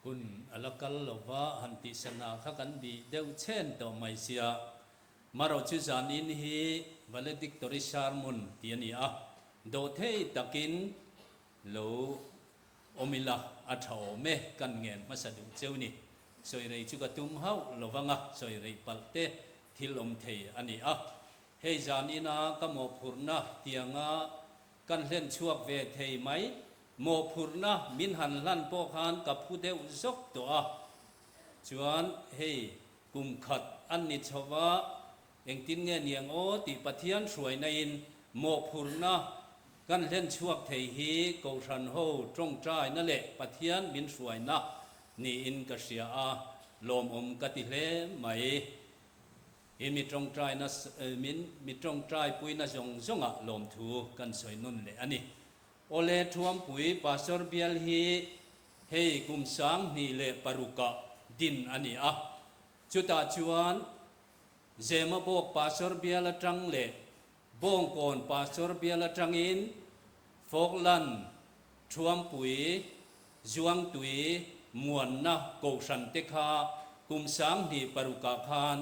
Hun a la kal lo va, han tihsanah kha kan bih deuh chhen tawh mai sia. Marawh chu zanin hi Valedictory Sermon tih a ni a, dawhthei takin lo awm ila a tha awm e, kan ngen hmasa duh cheu ni. Sawi rei chu ka tum hauh lo vang a, sawi rei palh te thil awm thei a ni a. Hei zanina ka mawhphurhna tianga Kan hlen chhuak ve thei mai. Mawhphurhna min han hlan pawh khan ka phu deuh zawk tawh a. Chuan hei kum khat an ni chho va, engtin nge niang aw tih Pathian hruainain mawhphurhna kan hlen chhuak thei hi Kohhran ho tawngtaina leh Pathian min hruaina niin ka hria a, lawmawm ka ti hle mai. I mi tawngtaina min mi tawngtaipuina zawng zawngah lawmthu kan sawi nun leh a ni. Awle Thuampui Pastor bial hi hei kum 2006ah din a ni a, chutah chuan Zemabawk Pastor bial atang leh Bawngkawn Pastor bial atangin Falkland Thuampui Zuangtui muanna kohhran te kha kum 2006ah khan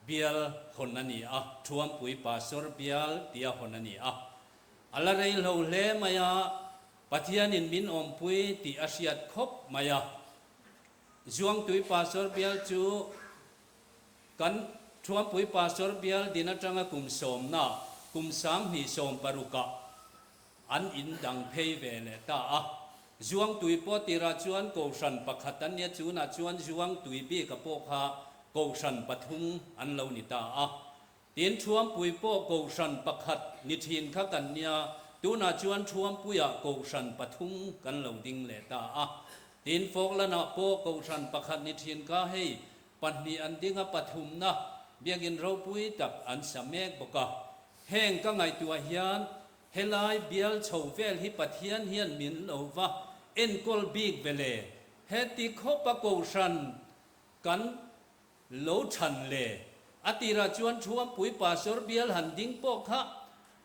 bial hawn a ni a, Thuampui Pastor bial tia hawn a ni a. A la rei hlo hle mai a, Pathianin min awmpui tih a hriat khawp mai a. Zuangtui Pastor bial chu kan Thuampui Pastor bial din atanga kum sawmna, kum 2016ah An in dang phei ve leh ta a. Zuangtui pawh tirah chuan Kohhran pakhat an nia, chunah chuan Zuangtui bika pawh kha Kohhran pathum an lo ni ta a. Tin, Thuampui pawh Kohhran pakhat ni thin kha kan nia, tunah chuan Thuampuiah Kohhran pathum kan lo ding leh ta a. Tin, Falkland-ah pawh Kohhran pakhat ni thin kha hei pahnih an ding a, pathumna Biakin ropui tak an sa mek bawk a. Heng ka ngaihtuah hian Helai bial chho vel hi Pathian hian min lo va enkawl bik ve le. Heti khawpa kohhran kan lo chhan le. A tirah chuan Thuampui Pastor bial han ding pawh kha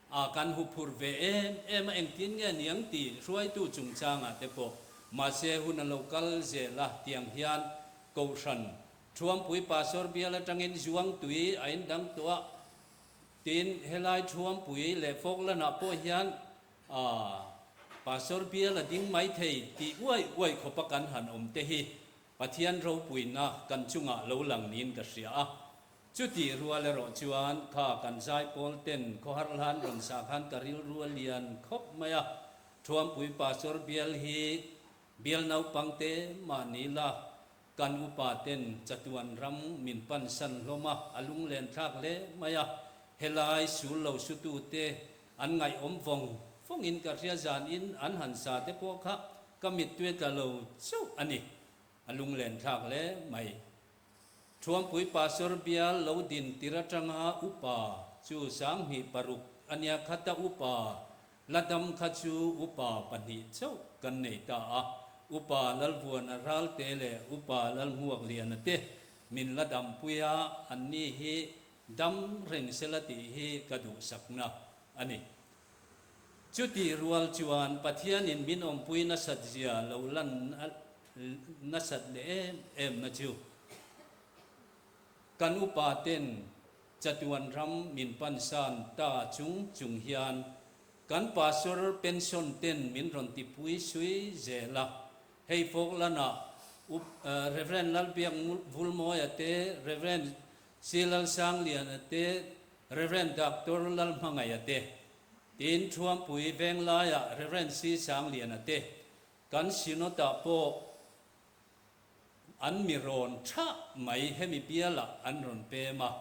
a kan huphurh ve em em a, engtin nge niang tih hruaitu chungchangah te pawh. Mahse hun a lo kal zel a, tiang hian kohhran Thuampui Pastor bial atangin Zuangtui a indang tawh a, Tin, helai Thuampui leh Falkland-ah pawh hian Pastor bial a ding mai thei tih uai uai khawpa kan han awm te hi Pathian ropuina kan chungah lo lang niin ka hria a. Chutih rual erawh chuan kha kan zaipawl ten khawhar hlan rawn sa khan ka rilru a lian khawp mai a. Thuampui Pastor bial hi bial naupang te mahni la Kan upa ten chatuan ram min pansan hlawm a, a lunglen thlak hle mai a. Helai sul lo sutute an ngaihawm vawng vawngin ka hria zanin an han sa te pawh kha ka mittui tla lo chauh a ni. A lunglen thlak hle mai. Thuampui Pastor bial lo din tir atanga upa chu 2006 a nia khata upa La dam kha chu upa pahnih chauh kan nei ta a, Upa Lalvuana Ralte leh Upa Lalhmuakliana te min la dampui a, anni hi dam reng sela tih hi ka duhsakna a ni. Chutih rual chuan Pathianin min awmpui nasat zia lo lan nasat leh em em na chu kan upa ten Chatuan ram min pansan ta chung chung hian kan pastor pension ten min rawn tipui sui zel a. Hei Falkland-ah Up Rev. Lalbiak Vulmawia te, Rev. C. Lalsangliana te, Rev. Doctor Lalhmangaia te, tin Thuampui Venglaiah Rev. C. Sangliana te, kan Synod-ah pawh An mi rawn thah mai hemi bialah an rawn pem a.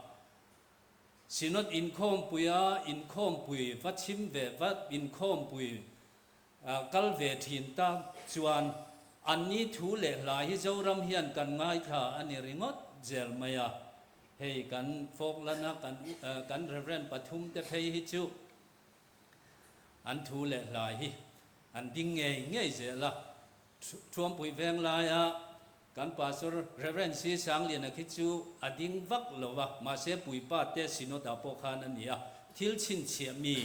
Synod inkhawmpuia inkhawmpui va chhim ve va inkhawmpui kal ve thin tak chuan anni thu leh hla hi Zoram hian kan ngaithla a ni ringawt zel mai a. Hei kan Falkland-a kan kan Reverend pathum te phei hi chu an thu leh hla hi an ding ngei ngei zel a. Thuampui veng laia kan Pastor Rev. C. Sangliana khi chu a ding vak lo va, mahse Puipa te Synod-ah pawh khan a ni a, thil chhinchhiah mi,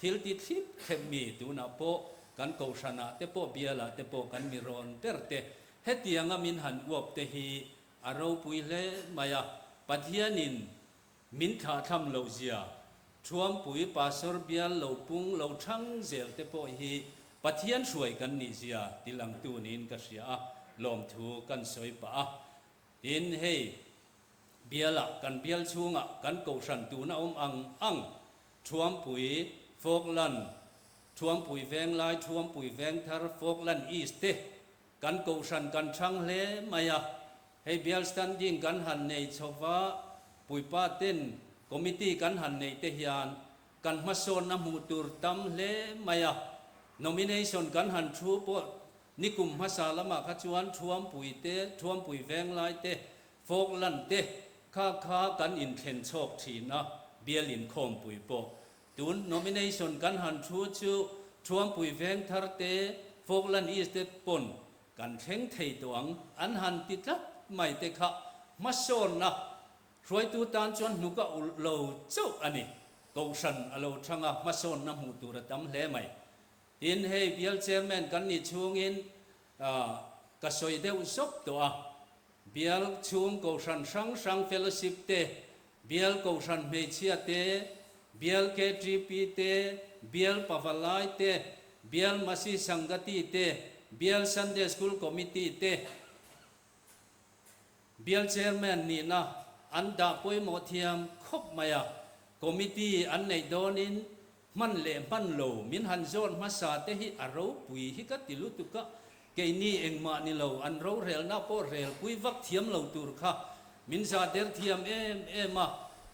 thil ti thlip thlep mi tunah pawh Kan kohhranah te pawh bialah te pawh kan mi rawn ber te hetianga min han uap te hi a ropui hle mai a, Pathianin min thlahthlam loh zia Thuampui Pastor bial lo pung lo thang zel te pawh hi Pathian hruai kan nih zia tilangtu niin ka hria a, lawmthu kan sawi pah a. Tin, hei bialah kan bial chhungah kan kohhran tuna awm ang ang Thuampui, Falkland, Thuampui Venglai, Thuampui Vengthar, Falkland East te kan kohhran kan chhang hle mai a. Hei bial standing kan han nei chho va, puipa ten committee kan han neih te hian kan hmasawnna hmuh tur tam hle mai a. Nomination kan han thu pawh nikum hmasa lamah kha chuan Thuampui te, Thuampui Venglai te, Falkland te kha kha kan inthlen chhawk thin a, bial inkhawmpui pawh. Tun nomination kan han thu chu Thuampui Vengthar te, Falkland East te pawn kan thleng thei tawh ang an han ti tlat mai te kha hmasawnna hruaitu tan chuan hnuk a ulh lo chauh a ni. Kohhran a lo thang a, hmasawnna hmuh tur a tam hle mai. Tin, hei bial chairman kan nih chhungin ka sawi deuh zawk tawh a, Bial chhung kohhran hrang hrang fellowship te, Bial kohhran hmeichhia te, Bial KTP te, Bial Pavalai te, Bial Masi Sangati te, Bial Sunday School Committee te, Bial Chairman nihna an dah pawimawh thiam khawp mai a, Committee an neih dawnin Hman leh hman lo min han zawn hmasa te hi a ropui hi ka ti lutuk a, keini engmah ni lo an rorelna pawh relpui vak thiam lo tur kha min zah der thiam em em a,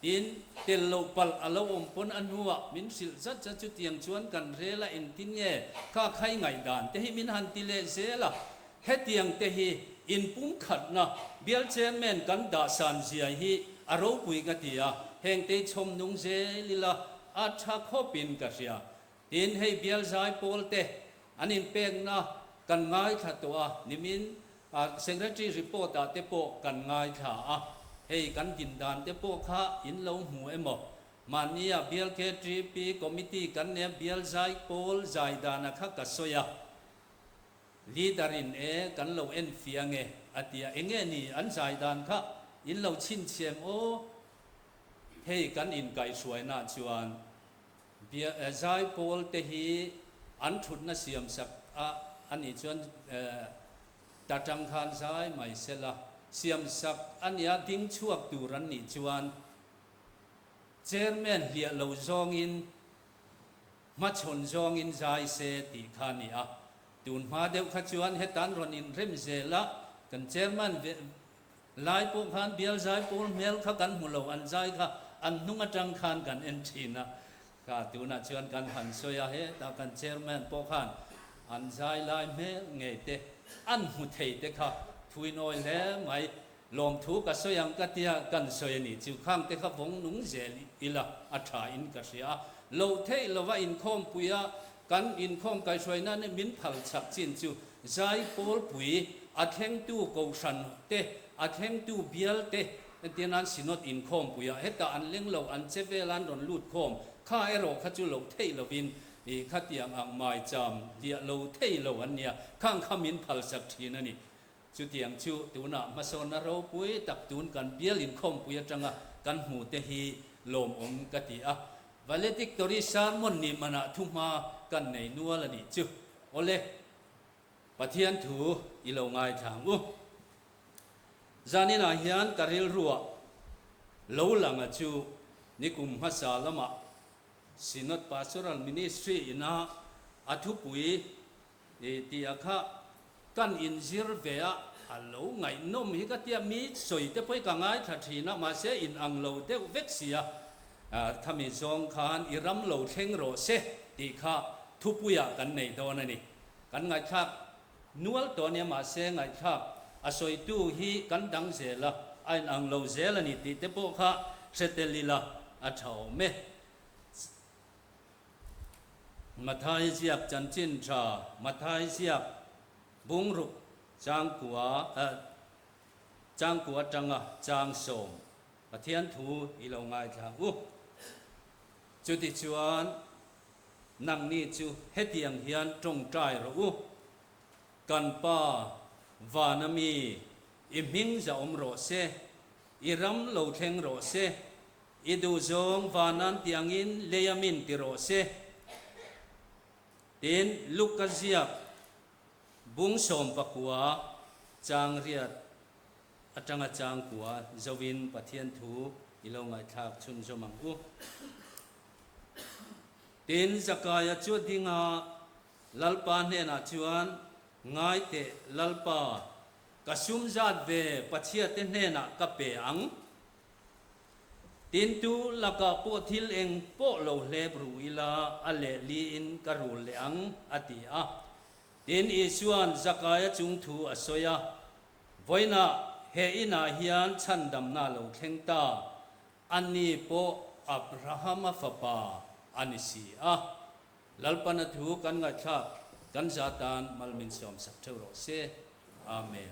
tin tel loh palh a lo awm pawn a hnuah min hrilh zat zat chutiang chuan kan rel a engtin nge kha khai ngaihdan te hi min han ti leh zel a, hetiang te hi inpumkhatna bial chairman kan dahsan zia hi a ropui ka ti a, hengte hi chhawm nung zel ila A tha khawpin ka hria. Tin, hei bial zai pawl te an inpekna kan ngaithla tawh a, nimin Secretary report ah te pawh kan ngaithla a, hei kan din dan te pawh kha in lo hmu emaw? Mahnia bial KTP committee kan nia bial zai pawl zai dana kha ka sawi a, leader in e kan lo en fiang e a ti a, enge ni an zai dan kha in lo chhinchhiam aw? Hei kan inkaihhruainaah chuan zaipawl te hi an thutna siam sak a a nih chuan ta tang khan zai mai sela, siam sak a nia ding chhuak tur an nih chuan chairman hliah lo zawngin hmachhawn zawngin zai se tih kha a ni a. Tun hma deuh kha chuan hetan rawn inrem zel a, kan chairman Lai pawh khan bial zai pawl hmel kha kan hmu lo, an zai kha an hnung atang khan kan en thin a, kha tunah chuan kan han sawi a, hetah kan chairman pawh khan an zai lai hmel ngei te an hmu thei te kha thuinawi hle mai, lawmthu ka sawi ang ka tia kan sawi a ni chu, khang te kha vawng nung zel ila a tha in ka hria a, loh theih lova inkhawmpui a kan inkhawm kaihhruaina nih min phal chak chin chu Zai pawlpui, a thlengtu kohhran te, a thlengtu bial te, entir nan Synod inkhawmpuiah hetah an leng lo, an che vel an rawn lut khawm, kha erawh kha chu lo theih lovin ih khatiang ang maicham hliah lo thei lo an nia, khang kha min phalsak thin a ni. Chutiang chu tunah hmasawnna ropui tak tun kan bial inkhawmpui atanga kan hmu te hi lawmawm ka ti a. Valedictory sermon nih manah thuhma kan nei nual a nih chu. Awle, Pathian thu i lo ngaithla ang u. Zaninah hian ka rilruah lo langa chu nikum hmasa lamah Synod Pastoral Ministry ina a thupui tih a kha kan inzir ve a, a lo ngaihnawm hi ka tia, mi sawi te pawh hi ka ngaithla thin a, mahse in ang lo deuh vek sia, khami zawng khan i ram lo thleng rawh se tih kha thupuiah kan nei dawn a ni. Kan ngaihthlak nual tawh a nia, mahse ngaihthlak a sawitu hi kan dang zel a, a in ang lo zel a ni tih te pawh kha hre tel ila a tha awm e. Mathai ziak chanchin tha, Mathai ziak bungruk changkua changkua atanga chang sawm Pathian thu i lo ngaithla ang u. Chutichuan. Nangni chu hetiang hian tawngtai rawh u, Kan Pa, vana mi, i hming zahawm rawh se, i ram lo thleng rawh se, i duhzawng vanan tiangin leia min ti rawh se. Tin, Luka ziak bung 19 chang riat atanga chang kua zoin Pathian thu i lo ngaihthlak chhunzawm ang u. Tin, Zakaia chu a ding a, Lalpa hnenah chuan, Ngai teh, Lalpa, ka sum zat ve Pathiate hnenah ka pe ang. Tin, tu lakah pawh thil eng pawh lo hlep ru ila, a lehliin ka rul leh ang, a ti a. Tin, Isua'n Zakaia chung thu a sawi a, Vawiinah he inah hian chhandamna lo thleng ta, Ani pawh Abrahama fapa a ni si a. Lalpana thu kan ngaihthlak kan za tan mal min sawmsak theuh rawh se. Amen.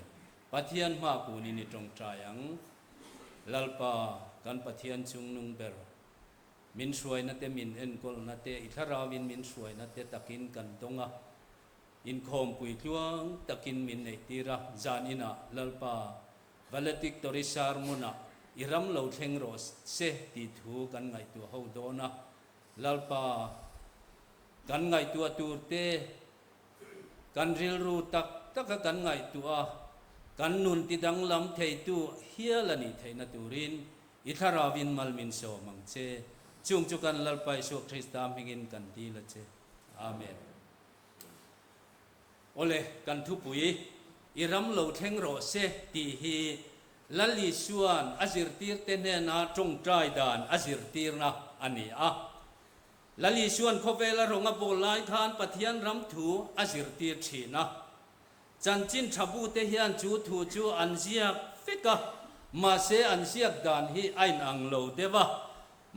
Pathian hma kunin i tawngtai ang. Lalpa, kan Pathian chungnung ber, min hruaina te, min enkawlna te, i thlarauin min hruaina te takin kan dawng a. Inkhawmpui tluang takin min neihtir a, zan inah Lalpa Valedictory Sermon-ah i ram lo thleng rawh se tih thu kan ngaihtuah ho dawn a, Lalpa kan ngaihtuah tur te, kan rilru tak taka kan ngaihtuah a, kan nun ti danglam theitu hial a nih theihna turin i thlarauin mal min sawm ang che. Chung chu kan Lalpa Isua Krista hmingin kan dil a che. Amen. Awle, kan thupui, I ram lo thleng rawh se tih hi Lal Isua'n a zirtirte hnena tawngtai dan a zirtirna a ni a. Lal Isua'n khawvela rawng a bawl lai khan Pathian ram thu a zirtir thin a. Chanchin tha bute hian chu thu chu an ziak vek a, mahse an ziak dan hi a inang lo deuh a.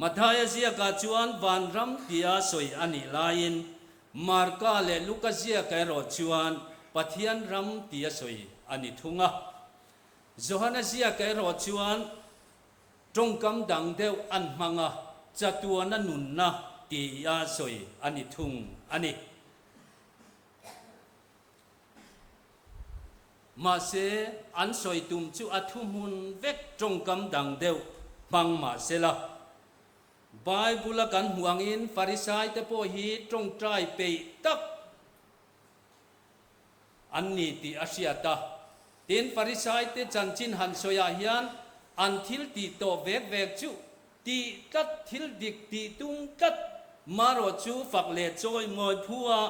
Mathaia ziakah chuan vanram tia sawi a nih laiin Marka leh Luka ziaka erawh chuan Pathian ram tia sawi a ni thung a. Johana ziaka erawh chuan tawngkam dang deuh an hmang a, chatuana nunna tia sawi a ni thung a ni. Mahse, an sawi tum chu a thuhmun vek tawngkam dang deuh hmang mah sela. Bible-a kan hmuh angin Farisaite pawh hi tawngtai peih tak an ni tih a hriat a. Tin, Farisaite chanchin han sawiah hian an thil tih tawh vek vek chu tih tlat, thil dik tih tum tlat marawh chu fak leh chawi mawi phua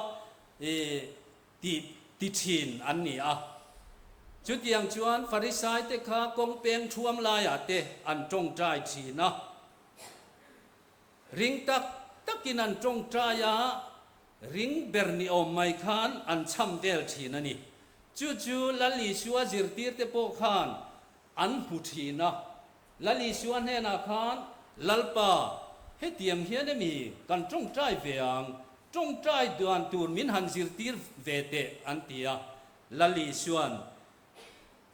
tih ti thin an ni a. Chutiang chuan Farisaite kha kawng peng thuam laiah te an tawngtai thin a. Ring tak takin an tawngtai a, ring ber ni awm mai khan an chham vel thin a ni. Chu chu Lal Isua zirtirte pawh khan an hmu thin a. Lal Isua hnenah khan, Lalpa, hetiang hian emi kan tawngtai ve ang, tawngtai dan tur min han zirtir ve teh an ti a. Lal Isua'n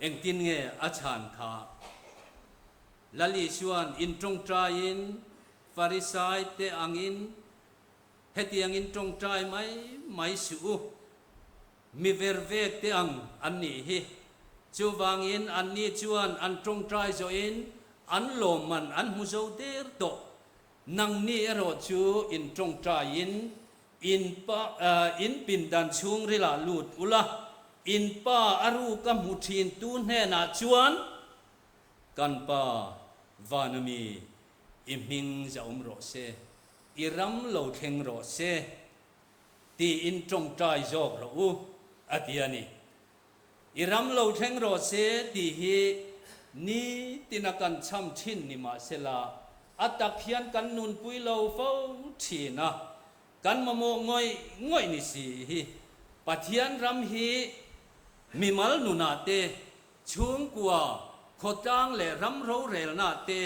engtin nge a chhan kha? Lal Isua'n in tawngtaiin Farisai te angin hetiangin tawngtai mai mai suh u, mi vervek te ang an nih hi. Chuvangin anni chuan an tawngtai zawhin an lawmman an hmu zo der tawh. Nangni erawh chu in tawngtaiin in pa in pindan chhungrilah lut ula, in pa a ruka hmu thintu hnenah chuan Kan Pa, vana mi, i hming zahawm rawh se, i ram lo thleng rawh se, tiin tawngtai zawk rawh u, a ti a ni. I ram lo thleng rawh se tih hi nitina kan cham thin ni mah sela, a tak hian kan nunpui lo fo thin a, kan mamawh ngawih ngawih ni si hi. Pathian ram hi mimal nunah te Chhungkua, khawtlang leh ram rorelna te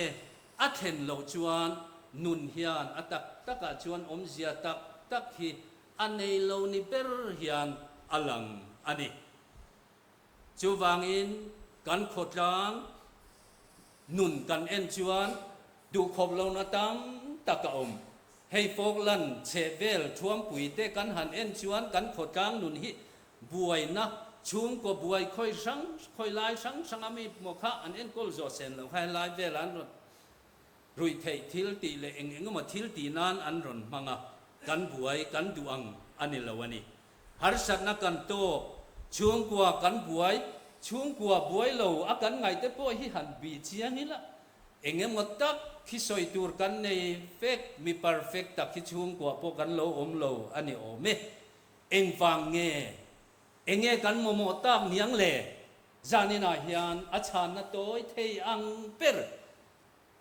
a thlen loh chuan nun hian a tak takah chuan awmzia tak tak hi a nei lo ni ber hian a lang a ni. Chuvangin kan khawtlang nun kan en chuan duhkhawp lohna tam tak a awm. Hei Falkland chhehvel Thuampui te kan han en chuan kan khawtlang nun hi buaina chhungkaw buai khawi hrang khawi lai hrang hrang a mi maw kha an enkawl zawh sen loh kha helai velah an rawn ruih theih thil tih leh eng eng emaw thil tih nan an rawn hmang a, kan buai kan duh ang a ni lo a ni. Harsatna kan tawk, chhungkua kan buai, chhungkua buai lo a kan ngaih te pawh hi han bih chiang ila, eng emaw tak khi sawi tur kan nei fek, mi perfect tak hi chhungkua pawh kan lo awm lo a ni awm e. Engvang nge? Enge kan mamawh tak niang le? Zaninah hian a chhanna tawi thei ang ber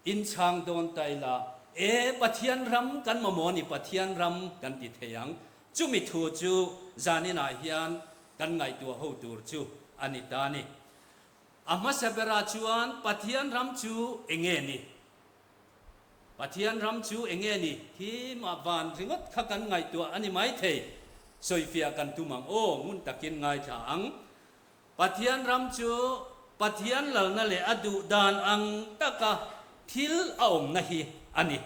In chhang dawn ta ila, E, Pathian ram kan mamawh a ni, Pathian ram kan ti thei ang. Chumi thu chu zaninah hian kan ngaihtuah ho tur chu a ni ta a ni. A hmasa berah chuan Pathian ram chu enge ni? Pathian ram chu enge ni? Hi mah van ringawt kha kan ngaihtuah a ni maithei. Sawifiah kan tum ang aw, ngun takin ngaithla ang. Pathian ram chu Pathian lalna leh a duh dan ang taka thil a awmna hi a ni.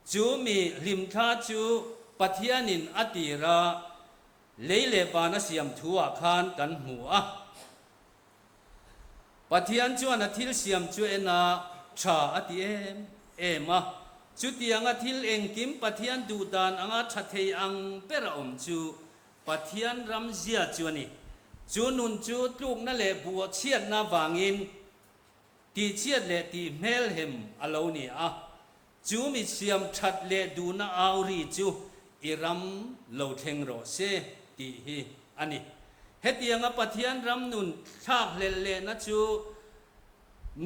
Chu mi hlimthla chu Pathianin a tira lei leh van a siam thu-ah khan kan hmu a. Pathian chuan a thil siam chu en a tha a ti em em a. Chutianga thil engkim Pathian duh dan anga tha thei ang ber a awm chu Pathian ram zia chu a ni. Chu nun chu tlukna leh buh chhiatna vangin tihchhiat leh tih hmelhem a lo ni a. Chu mi siam that leh duhna au ri chu i ram lo thleng rawh se tih hi a ni. Hetianga Pathian ram nun thlak hlelh lehna chu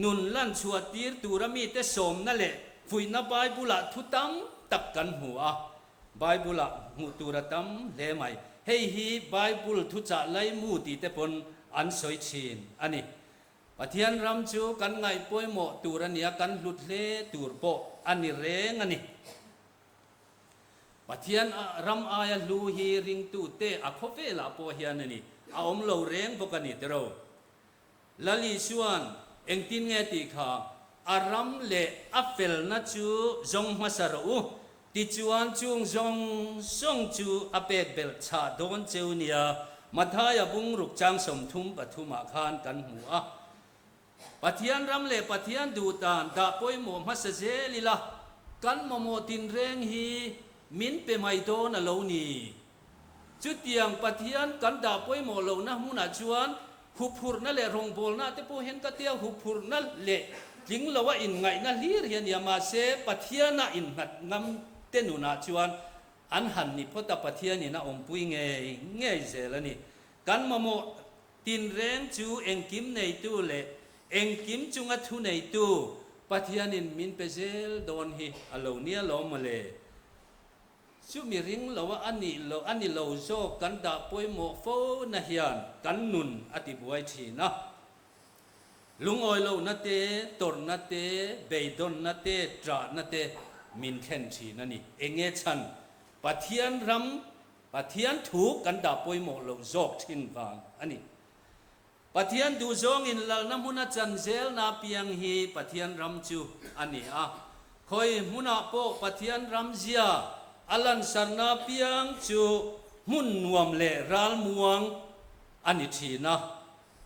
nun lan chhuah tir tura mite sawmna leh fuihna Bible-ah thu tam tak kan hmu a. Bible-ah hmuh tur a tam hle mai. Hei hi Bible thuchah laimu tih te pawn an sawi thin a ni. Pathian ram chu kan ngaih pawimawh tur a nia, kan hlut hle tur pawh a ni reng a ni. Pathian ram aia hlu hi ringtute a khawvelah pawh hian a ni, a awm lo reng bawk a ni tiro. Lal Isua'n engtin nge tih kha a ram leh a felna chu zawng hmasa rawh u, tichuan chung zawng zawng chu a pek belh chhah dawn cheu nia Mathaia bungruk chang 33 ah khan kan hmu a. Pathian ram leh Pathian duh dan dah pawimawh hmasa zel ila kan mamawh tinreng hi min pe mai dawn a lo ni. Chutiang Pathian kan dah pawimawh lohna hmunah chuan huphurhna leh rawngbawlna te pawh hian ka tia huphurhna leh tling loa inngaihna hlir hi a nia. Mahse, Pathiana innghat ngam te nunah chuan an han ni phawt a, Pathianin a awmpui ngei ngei zel a ni. Kan mamawh tinreng chu engkim neitu leh engkim chunga thu neitu Pathianin min pe zel dawn hi a lo nia lawm mawle. Chu mi ring lo a nih lo a ni lo zawk kan dah pawimawh fo na hian kan nun a ti buai thin a. Lungawi lohna te, tawrhna te, beidawnna te, ṭahna te min thlen thin a ni. Enge chhan? Pathian ram, Pathian thu kan dah pawimawh loh zawk thin vang a ni. Pathian duhzawngin lalna hmuna chan zelna piang hi Pathian ram chu a ni a. Khawi hmunah pawh Pathian ram zia a lansarna piang chu hmun nuam leh ralmuang a ni thin a.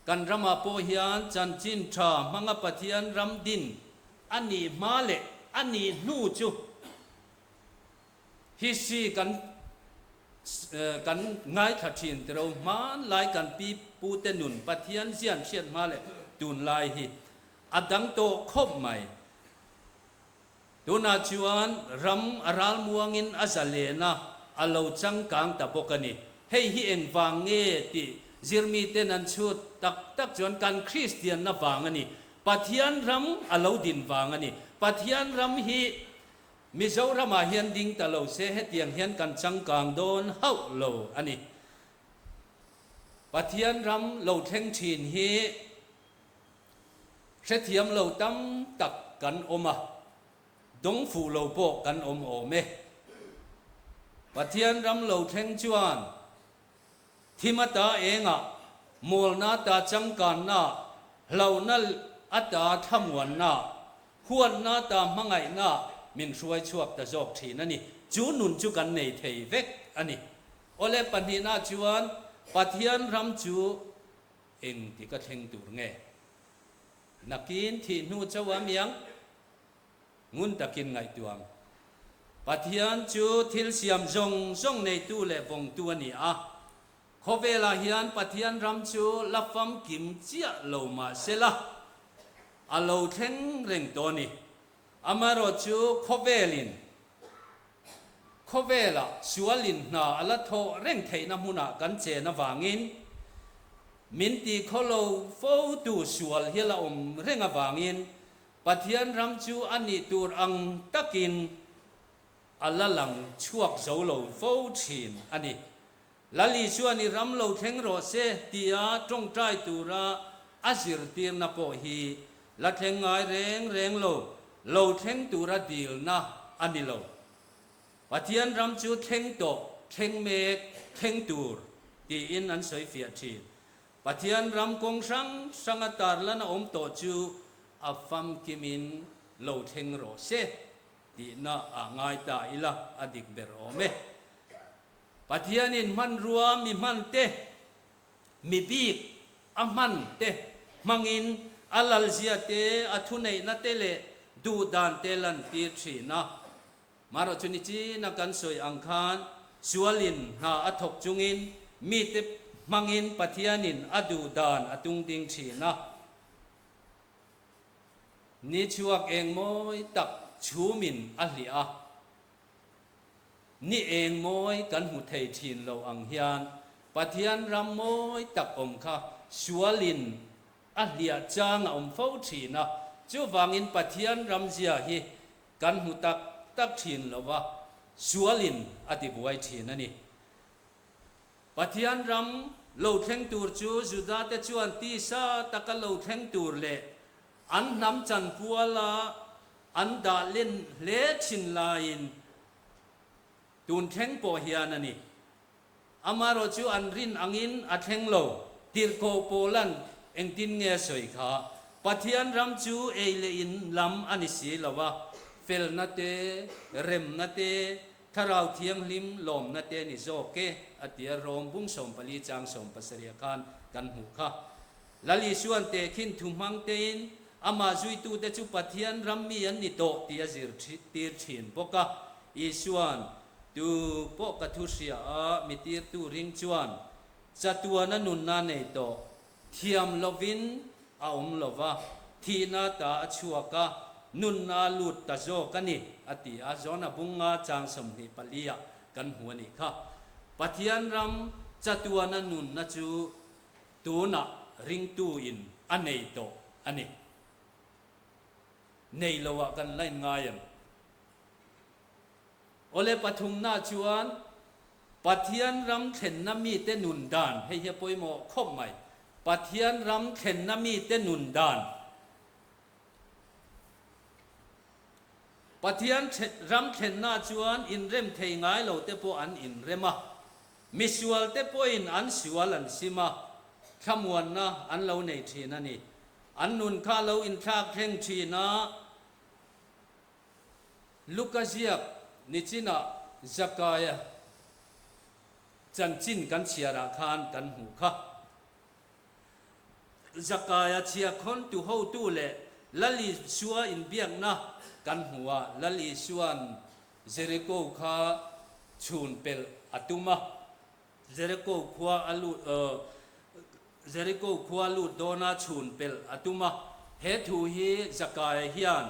Kan ramah pawh hian chanchin tha hmanga Pathian ram din a nih hma leh a nih hnu chu History kan kan ngaithla thin tiro hmanlai kan pi pute nun Pathian zian hriat hma leh tunlai hi a dang tawh khawp mai. Tunah chuan ram a ralmuangin a zalen a, a lo changkang ta bawk a ni. Hei hi engvang nge tih zirmiten an chhut tak tak chuan kan Kristianna vang a ni. Pathian ram a lo din vang a ni. Pathian ram hi Mizoramah hian ding ta lo se hetiang hian kan changkang dawn hauh lo a ni. Pathian ram lo thleng thin hi hrethiam lo tam tak kan awm a, dawng fuh lo pawh kan awm awm e. Pathian ram lo thleng chuan thim ata engah, mawlna ata changkanna, hlauhna ata thlamuanna, Huatna ta hmangaihna min hruai chhuak ta zawk thin a ni. Chu nun chu kan nei thei vek a ni. Awle pahnihna chuan Pathian ram chu engtik a thleng tur nge? Nakin thih hnu chauh a miang ngun takin ngaihtuah ang. Pathian chu thil siam zawng zawng neitu leh vawngtu a ni a. Khawvelah hian Pathian ram chu la famkim chiah lo mah sela, a lo thleng reng tawh a ni. Amaherawh chu khawvelin khawvelah sualin hna a la thawh reng theihna hmunah kan chen avangin min ti khawlo fotu sual hi la awm reng avangin Pathian ram chu a nih tur ang takin a la lang chhuak zo lo fo thin a ni. Lal Isuan i ram lo thleng rawh se tia tawngtai tura a zirtirna pawh hi la thleng ngai reng reng lo, lo thleng tura dilna a ni lo. Pathian ram chu thleng tawh, thleng mek, thleng tur tiin an sawi fiah thin. Pathian ram kawng hrang hranga tarlan a awm tawh chu a famkimin lo thleng rawh se tihna ah ngai ta ila a dik ber awm e. Pathianin hmanrua mi hman te, mi bik a hman te hmangin a lalzia te, a thuneihna te leh duhdan te lantir thin a. Marawh chu nichina kan sawi ang khan sualin hna a thawk chungin mite hmangin Pathianin a duhdan a tungding thin a. Ni chhuak eng mawi tak chhumin a hliah a. Ni eng mawi kan hmu thei thin lo ang hian Pathian ram mawi tak awm kha sualin a hliah chang a awm fo thin a, chuvangin Pathian ram zia hi kan hmu tak tak thin lo va, sualin a tibuai thin a ni. Pathian ram lo thleng tur chu Judate chuan tisa taka lo thleng tur leh an hnam chanpuala An dah len hle thin laiin tun thleng pawh hian a ni. Amaherawh chu an rin angin a thleng lo. Tirhkoh Paula'n engtin nge a sawi kha? Pathian ram chu ei leh in lam a ni si lo a, felna te, remna te, Thlarau Thianghlim lawmna te a ni zawk e, a ti a, Rom bung 14 chang 17 khan kan hmuh kha. Lal Isuan tehkhin thu hmang tein amah zuitute chu Pathian ram mi an ni tawh tih a zirtir thin bawk a. Isuan, Tu pawh ka thu hria a, mi tirtu ring chuan chatuana nunna nei tawh, thiam lovin a awm lo va, thihna ta a chhuak a, nunna a lut ta zawk a ni, a ti a. John-a bunga chang 24 ah kan hmu a nih kha. Pathian ram chatuana nunna chu Tunah ringtu in a nei tawh a ni. Nei lo ah kan la in ngai em? Awle pathumna chuan Pathian ram thlenna mite nun dan, hei hi a pawimawh khawp mai, Pathian ram thlenna mite nun dan, Pathian ram thlenna chuan inrem thei ngai lo te pawh an inrem a, Misual te pawhin an sual an sim a, thlamuanna an lo nei thin a ni. An nun kha lo inthlak thleng thin a, Luka ziak nichinah Zakaia chanchin kan chhiarah khan kan hmuh kha. Zakaia chhiahkhawn tu hotu leh Lal Isua inbiakna kan hmu a, Lal Isua'n Jeriko kha chhun pelh a tum a, Jeriko khua a lut Jeriko khua lut dawna chhun pelh a tum a, he thu hi Zakaia hian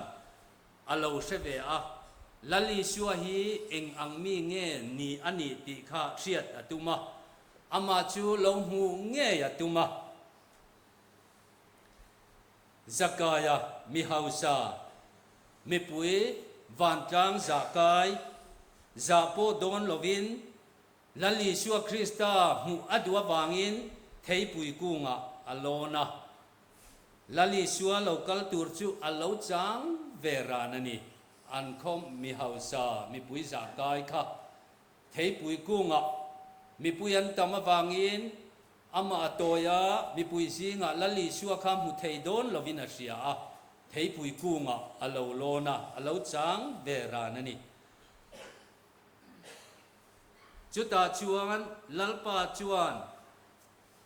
a lo hre ve a, Lal Isua hi eng ang mi nge ni a nih tih kha hriat a tum a, amah chu lo hmuh ngei a tum a. Zakaia mi hausa, mipui vantlang zah kai, zah pawh dawn lovin Lal Isua Krista hmuh a duh avangin theipui kungah a lawn a. Lal Isua lo kal tur chu a lo chang ve ran a ni. An khaw mi hausa, mipui zah kai kha theipui kungah mipui an tam avangin Amah a tawi a, mipui zingah Lal Isua kha hmu thei dawn lovin a hria a, theipui kungah a lo lawn a, a lo chang ve ran a ni. Chutah chuan Lalpa chuan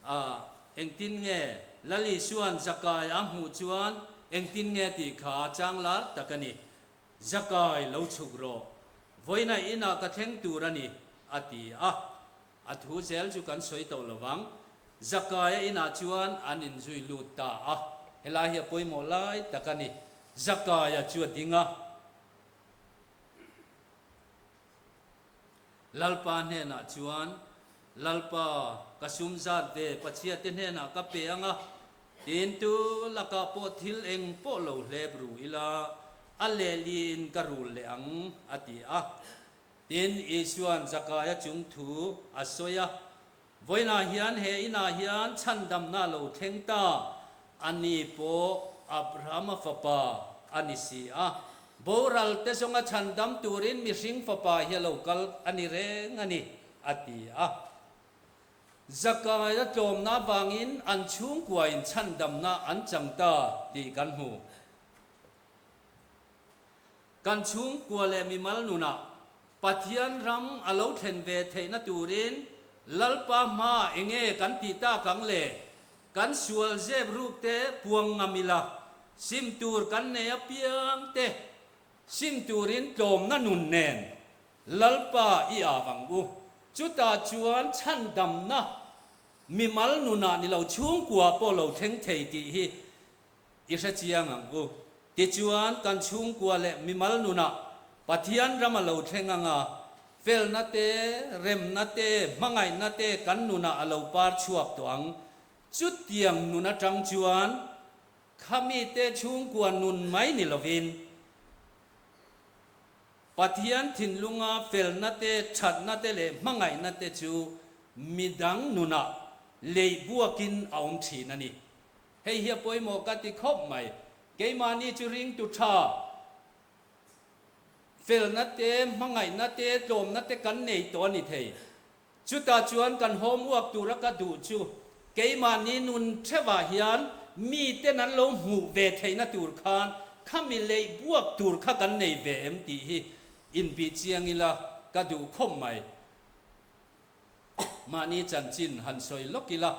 a engtin nge Lal Isua'n Zakai a hmuh chuan engtin nge tih kha chang lar tak a ni. Zakai lo chhuk rawh, vawiina inah ka thleng tur a ni, a ti a. A thu zel chu kan sawi tawh lo vang. Zakaia inah chuan an inzui lut ta a. Helai hi a pawimawh lai tak a ni. Zakaia chu a ding a. Lalpa hnenah chuan, Lalpa, ka sum zat ve Pathiate hnenah ka pe ang a, tin tu lakah pawh thil eng pawh lo hlep ru ila, a lehliin ka rul leh ang, a ti a. Tin, Isua'n Zakaia chung thu a sawi a, Vawiinah hian he inah hian chhandamna a lo thleng ta, a ni pawh Abrahama fapa a ni si a, boral te zawnga chhandam turin mihring fapa hi a lo kal a ni reng a ni, a ti a. Zakaia tlawmna avangin an chhungkuain chhandamna an chang ta tih kan hmu. Kan chhungkua leh mimal nunah Pathian ram a lo thlen ve theihna turin Lalpa hma enge kan tih tak ang le? Kan sual zep ruk te puang ngam ila, sim tur kan nei apiang te sim turin tlawmna nun nen Lalpa i av ang u. Chutah chuan chhandamna mimal nunah ni lo chhungkua pawh lo thleng thei tih hi I hre chiang ang u. Tichuan, kan chhungkua leh mimal nunah Pathian ram a lo thleng ang a, felna te, remna te, hmangaihna te kan nunah a lo par chhuak tawh ang. Chutiang nun atang chuan khamite chhungkua nun mai ni lovin, Pathian thinlunga felna te, thatna te leh hmangaihna te chu midang nunah leih buakin a awm thin a ni. Hei hi a pawimawh ka ti khawp mai. Keimahni chu ringtu tha, felna te, hmangaihna te, tlawmna te kan nei tawh a ni thei. Chutah chuan kan homework tura ka duh chu keimahni nun theuhah hian miten an lo hmuh ve theihna tur khan khami leih buak tur kha kan nei ve em tih hi inbih chiang ila ka duh khawp mai. Mahni chanchin han sawi lawk ila,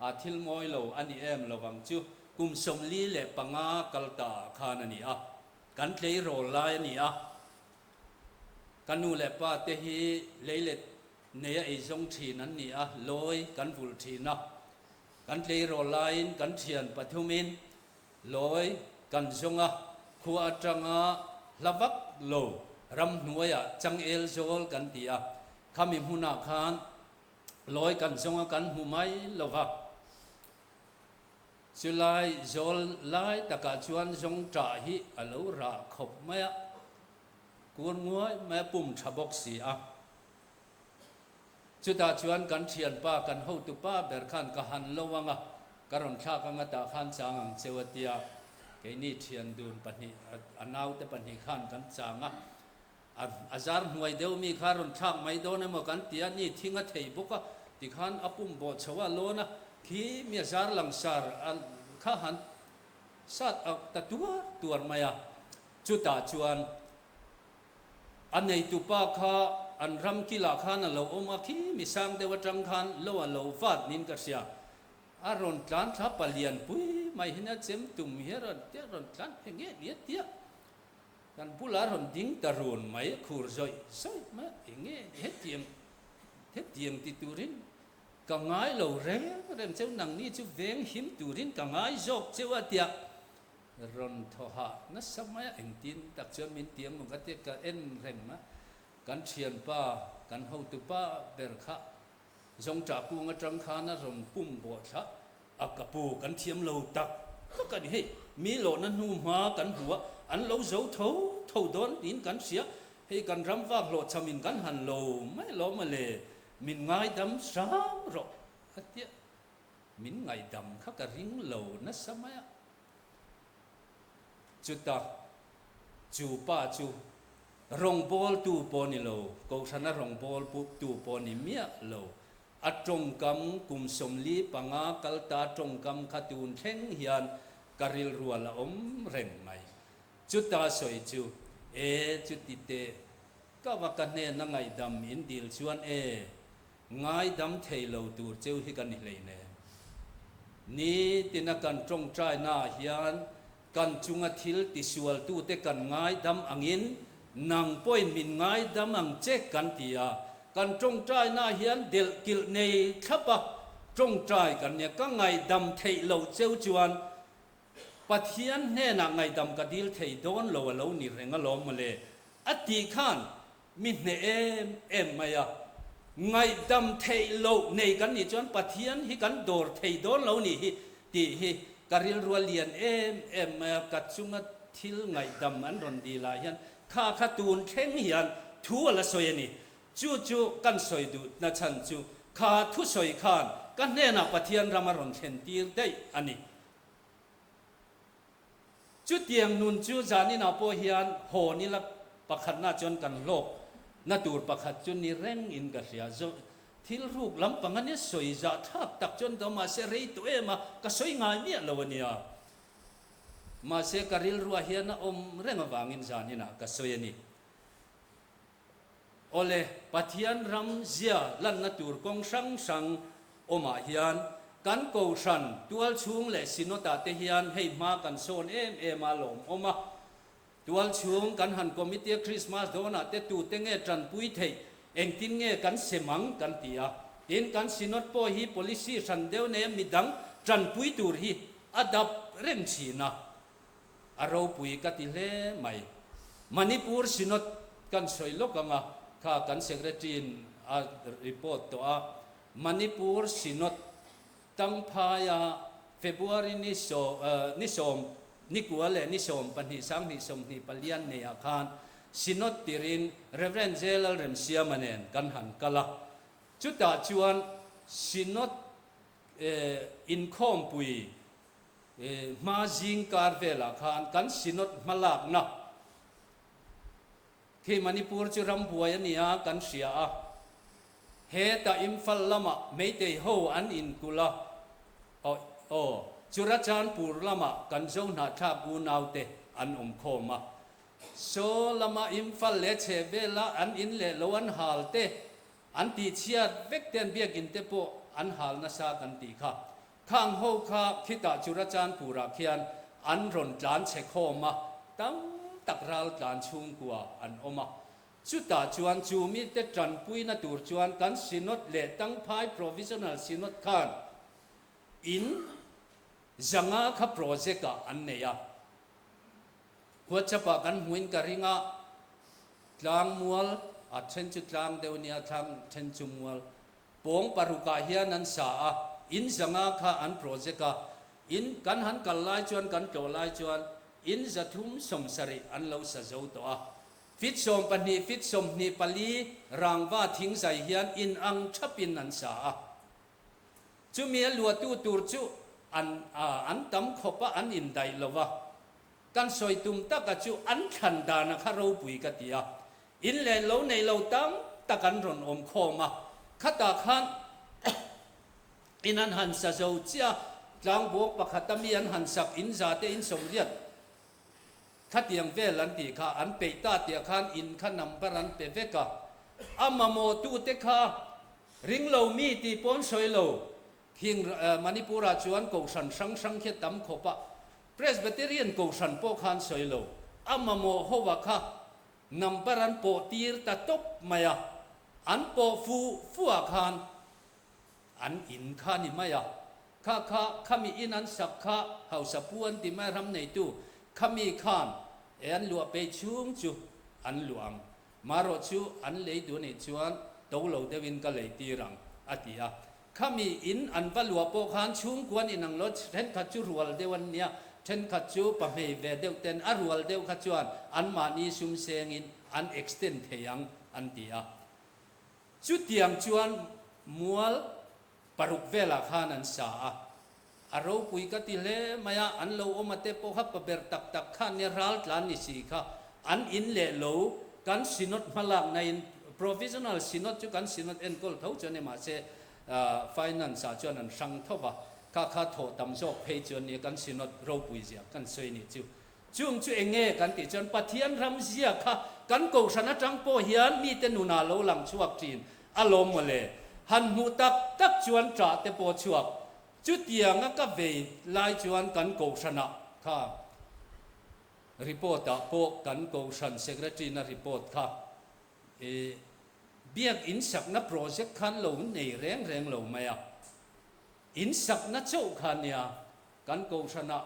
a thil mawi lo a ni em lo ang chu. Kum 45 kal ta ah khan a ni a, kan tleirawl lai a ni a. Ka nu leh pa te hi leilet neia eizawng thin an ni a, lawi kan vulh thin a. Kan tleirawl laiin kan thian pathumin Lawi kan zawng a, khua atanga hla vak lo ramhnuaiah changel zawl kan ti a, khami hmunah khan lawi kan zawng a kan hmu mai lo va. Chulai zawl lai takah chuan zawng ṭah hi a lo rah khawp mai a, kur nguai mai a pum ṭha bawk si a. Chutah chuan kan thianpa, kan hotupa ber khan ka han lo ang a, ka rawn thlak ang a tah khan chang ang cheu a tia, keini thian dun pahnih, a naute pahnih khan kan chang a, a zar hnuai deuh mi kha rawn thlak mai dawn emaw kan ti a, ni thing a thei bawk a, tikhan a pum bawh chho a lawn a, khi mi a zar langsar kha han sat ta tuar tuar mai a, chutah chuan. A neitupa kha an ram kilah khan a lo awm a, khi mi sang deuh atang khan lo a lo vat niin ka hria. A rawn tlan thla palian pui mai hi nia chem tum hi a rawn tia rawn tlan phe nge nia tia kan bulah a rawn ding ta run mai a khur zawih zawih mai a, enge hetiang hetiang ti turin ka ngai lo reng reng cheu nangni chu veng him turin ka ngai zawk cheu a tia Rawn thaw hah nasa mai a, engtin tak chuan min ti ang ka tia ka en reng a, kan thianpa, kan hotupa ber kha zawngṭah kung aṭang khan a rawn pum bawh thla a, ka pu kan thiam lo tak tak a ni hei, mi lawhna hnu hma kan hmu a, an lo zo tho tho dawn tiin kan hria, hei kan ram vak hlawhchhamin kan han lo mai alawm a le, min ngaidam hram rawh a tia. Min ngaihdam kha ka ring lo nasa mai a. Chuta chu pa chu rawngbawltu pawh ni lo, Kohhrana rawngbawltu pawh ni miah lo. A tawngkam kum 45 kal ta tawngkam kha tun thleng hian ka rilrual a awm reng mai. Chuta sawi chu, E chuti teh. kauh a, ka hnena ngaihdam in dil chuan e, ngaidam thei lo tur cheu hi ka ni hleinem. Nitina kan tawngtainaah hian kan chunga thil tisualtute kan ngaidam angin nang pawhin min ngaidam ang che kan ti a, kan tawngtainaah hian delh kilh nei thlap a tawngtai kan nia, ka ngaihdam theih loh cheu chuan Pathian hnenah ngaihdam ka dil thei dawn lo a lo ni reng alawm mawle, a tih khan mi hneh em em mai a. Ngaihdam theih loh nei kan nih chuan Pathian hi kan dawr thei dawn lo nih hi tih hi ka rilru a lian em em mai a, ka chunga thil ngaihdam an rawn dil ah hian kha kha tun thleng hian thu a la sawi a ni. Chu chu kan sawi duh nachhan chu kha thusawi khan ka hnenah Pathian ram a rawn thlen tir daih a ni. Chutiang nun chu zaninah pawh hian haw nila pakhatna chuan kan hlawk na tur pakhat chu ni reng in ka hria. Zo thil ruk lampang a nia sawi zah thlak tak chuan ka mahse rei tawh em a, ka sawi ngai miah lo a nia. Mahse ka rilruah hian a awm reng avangin zaninah ka sawi a ni. Awle, Pathian ram zia lanna tur kawng hrang hrang awmah hian kan Kohhran, tualchhung leh Synod-ah te hian hei hma kan sawn em em a lawmawm a. Tualchhung kan han committee a Krismas dawnah te tute nge tanpui theih, engtin nge kan sem ang kan ti a. Tin, kan Synod pawh hi policy hran deuh nei a midang tanpui tur hi a dap reng thin a. A ropui ka ti hle mai. Manipur Synod kan sawi lawk ang a, kha kan Secretary-in a report tawh a, Manipur Synod tangphaia February ni ni sawm ni kua leh ni 12 sanghnih 20 palian neiah khan Synod tirin Rev. J. Lalremsiama nen kan han kal a, chutah chuan Synod inkhawmpui Hma zing kar velah khan kan Synod hmalakna khi Manipur chu rambuai a nia kan hria a, hetah Imphal lamah Meitei ho an inkulh a, aw aw Churachandpur lamah kan Zohnahthlak unaute an awm khawm a, saw lama Imphal leh chhehvela an in leh lo an hal te an tihchhiat vek te an biakin te pawh an hal nasa kan tih kha. Khang ho kha khitah Churachandpur-ah khian an rawn tlan chhe khawm a, tam tak ral tlan chhungkua an awm a. Chutah chuan chu mite tanpuina tur chuan kan Synod leh Tangphai Provisional Synod khan in zanga kha project-ah an nei a. WhatsApp-ah kan hmuin ka ring a, tlang mual, a then chu tlang deuh nia, thlang then chu mual. Pawng parukah hian an sa a, in zanga kha an project a, in kan han kal lai chuan kan tlawh lai chuan in 370 an lo sa zo tawh a. Feet 12 feet 24 rangva thingzai hian in ang thapin an sa a. Chumi a luahtu tur chu an an tam khawp a, an indaih lo va. Kan sawi tum taka chu an thlan dana kha ropui ka ti a, in leh lo nei lo tam tak an rawn awm khawm a, khatah khan in an han sa zo chiah a, tlangbuak pakhata mi an han sak in za te in 80 khatiang vel an tih kha an peih ta tiah khan in kha number an pe vek a, a mamawhtute kha ring lo mi tih pawn sawi lo Khing Manipur-ah chuan kohhran hrang hrang khi a tam khawp a, Presbyterian kohhran pawh khan sawi lo, a mamawh ho a kha number an pawh tir ta tawp mai a, an pawh fu fu ah khan an in kha a ni mai a, kha kha khami in an sak kha hausa pu an ti mai a ram neitu khami khan e an luah peih chhung chu an luah ang, marawh chu an lei duh anih chuan to lo deuhin ka lei tir ang a ti a. Khami in an va luah pawh khan chhungkuan inang lo, thenkhat chu rual deuh an nia, thenkhat chu pahmei ve deuh ten a rual deuh kha chuan anmahni sum sengin an extend thei ang an ti a. Chutiang chuan mual paruk velah khan an sa a, a ropui ka ti hle mai a, an lo awm a te pawh kha paber tak tak khan nia ral tlan ni si kha an in leh lo, kan Synod hmalakna in Provisional Synod chu kan Synod enkawl tho chuan ni mahse Finance ah chuan an hrang tho va, kha kha thawh tam zawk phei chuan nia kan Synod ropui zia kan sawi nih chu. Chung chu eng nge kan tih chuan Pathian ram zia kha kan kohhran atang pawh hian mite nunah lo lang chhuak thin alawm mawle. Han hmuh tak tak chuan ṭah te pawh chhuak. Chutianga ka vei lai chuan kan kohhranah kha report ah pawh kan kohhran secretary na report kha i biak in sakna project khan lo nei reng reng lo mai a. In sakna chauh kha nia kan kohhranah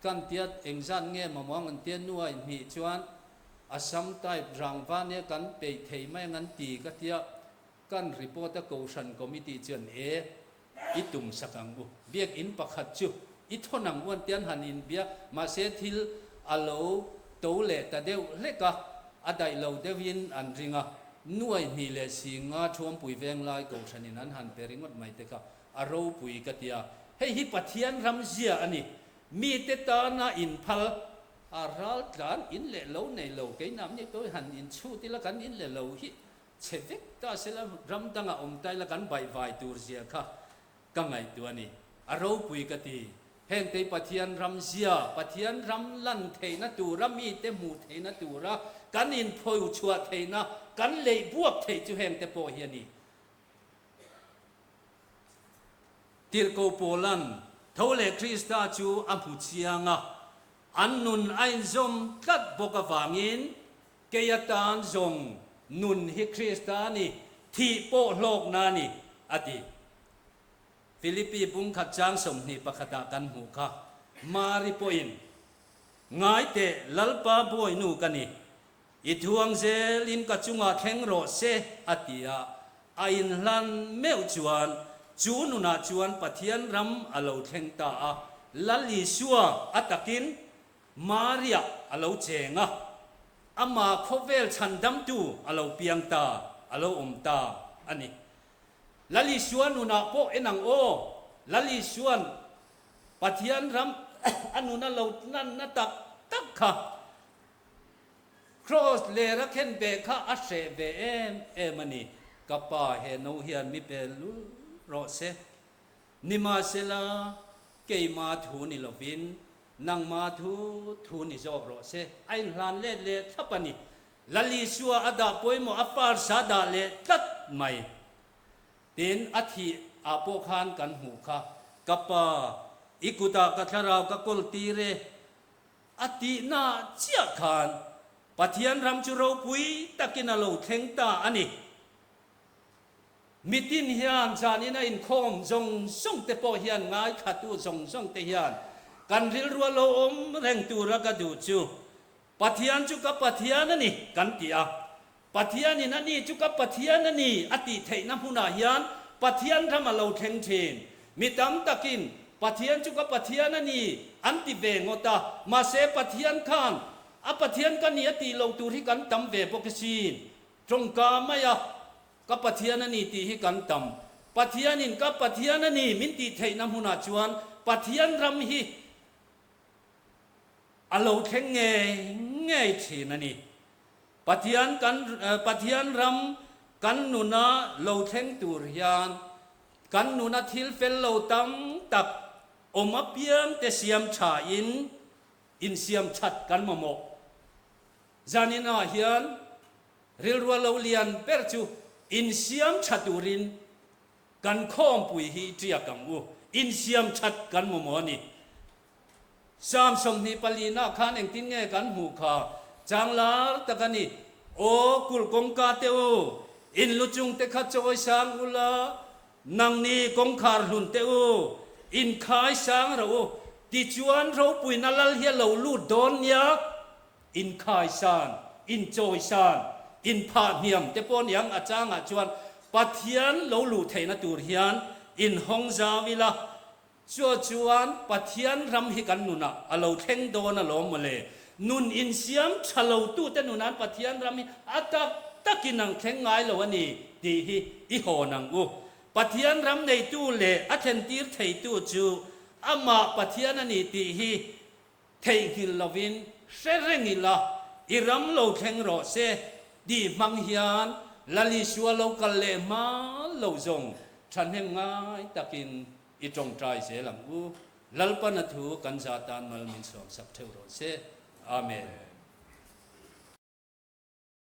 Kan tia engzat nge mamawh ang an tia nuai hnih chuan Assam type rangva nia kan peih thei mai ang an ti ka tia kan report a kohhran committee chuan e i tum sak ang u biakinn pakhat chu i thawn ang u an tia an han inbia mahse thil a lo to leh ta deuh hlek a a daih lo deuhin an ring a nuai hnih leh singa thuampui venglai kohhranin an han pe ringawt mai te kha A ropui ka tia. Hei hi Pathian ram zia a ni. Mite tana inphal a ral tlan in leh lo nei lo. Kei namni pawh hi han inchhut ila kan in leh lo hi chhe vek ta sela ram dangah awm ta ila kan baihvai tur zia kha ka ngaihtuah a ni. A ropui ka ti. Hengte hi Pathian ram zia, Pathian ram lan theihna tura mite hmuh theihna tura kan inphawi chhuah theihna, kan leih buak theih chu hengte pawh hi a ni. Tirhkoh Paula'n tho leh Krista chu a hmu chiang a, an nun a inzawm tlat bawk avangin kei atan zawng nun hi Krista a ni, thih pawh hlawkna a ni, a ti. Filipi bungkhat chang 21ah kan hmuh kha. Mari pawhin, Ngai teh, Lalpa bawinu ka ni, I thuang zelin ka chungah thleng rawh se, a ti a. A inhlan meuh chuan chu nunah chuan Pathian ram a lo thleng ta a. Lal Isua a takin Maria a lo cheng a, amah khawvel chhandamtu a lo piang ta, a lo awm ta a ni. Lal Isua nunah pawh en ang aw, Lal Isua'n Pathian ram a nuna lo tlanna tak tak kha Kraws lera khen ve kha a hreh ve em em a ni. Ka pa he no hian mi pe lul rawh se. Nimahsela, keima thu ni lovin nangma thu thu ni zawk rawh se. A inhlan let leh thlap a ni. Lal Isua a dah pawimawh a parsa dah leh tlat mai. Tin, a thih ah pawh khan kan hmuh kha. Ka pa, i kutah ka thlarau ka kawl tir e. A tihna chiah khan Pathian ram chu ropui takin a lo thleng ta a ni. Mitin hian zanin a inkhawm zawng zawng te pawh hian ngaithlatu zawng zawng te hian kan rilru a lo awm reng tura ka duh chu Pathian chu ka Pathian a ni kan ti a. Pathianin a ni chu ka Pathian a ni a tih theihna hmunah hian Pathian ram a lo thleng thin. Mi tam takin Pathian chu ka Pathian a ni an ti ve ngawt a, mahse Pathian khan a Pathian ka ni a tih loh tur hi kan tam ve bawk asin. Tawngka maia ka Pathian a ni tih hi kan tam. Pathianin ka Pathian a ni min tih theihna hmunah chuan Pathian ram hi a lo thleng ngei ngei thin a ni. Pathian kan Pathian ram kan nuna lo thleng tur hian kan nuna thil fel lo tam tak awm apiang te siam tha in insiam that kan mamawh. Zanin ah hian rilrua lo lian ber chu insiam tha turin kan khawmpui hi tiak ang u, insiam that kan mamawh a ni. Psalm 24 nah khan engtin nge kan hmuh kha? Chang lar tak a ni. Aw kulh kawngka te u, in lu chung te kha chawi sang ula, nangni kawngkhar hlun te u, in khai sang rawh u, tichuan ropuina lal hi a lo lut dawn nia, in khai san, in chawi san, in phah hniam te pawh niang a changah chuan Pathian lo luh theihna tur hian in hawng zau ila, Chu chuan Pathian ram hi kan nunah a lo thleng dawn alawm mawle. Nun insiam tha lo tute nunan Pathian ram hi a tak takin ang thleng ngai lo a ni tih hi i hawn ang u. Pathian ram neitu leh a thlentir theitu chu amah Pathian a ni tih hi Theihnghilh lovin hre reng ila, i ram lo thleng rawh se tih hmang hian Lal Isua lo kal leh hma lo zawng thahnem ngai takin i tawngtai zel ang u. Lalpana thu kan za tan mal min sawmsak theuh rawh se. Amen.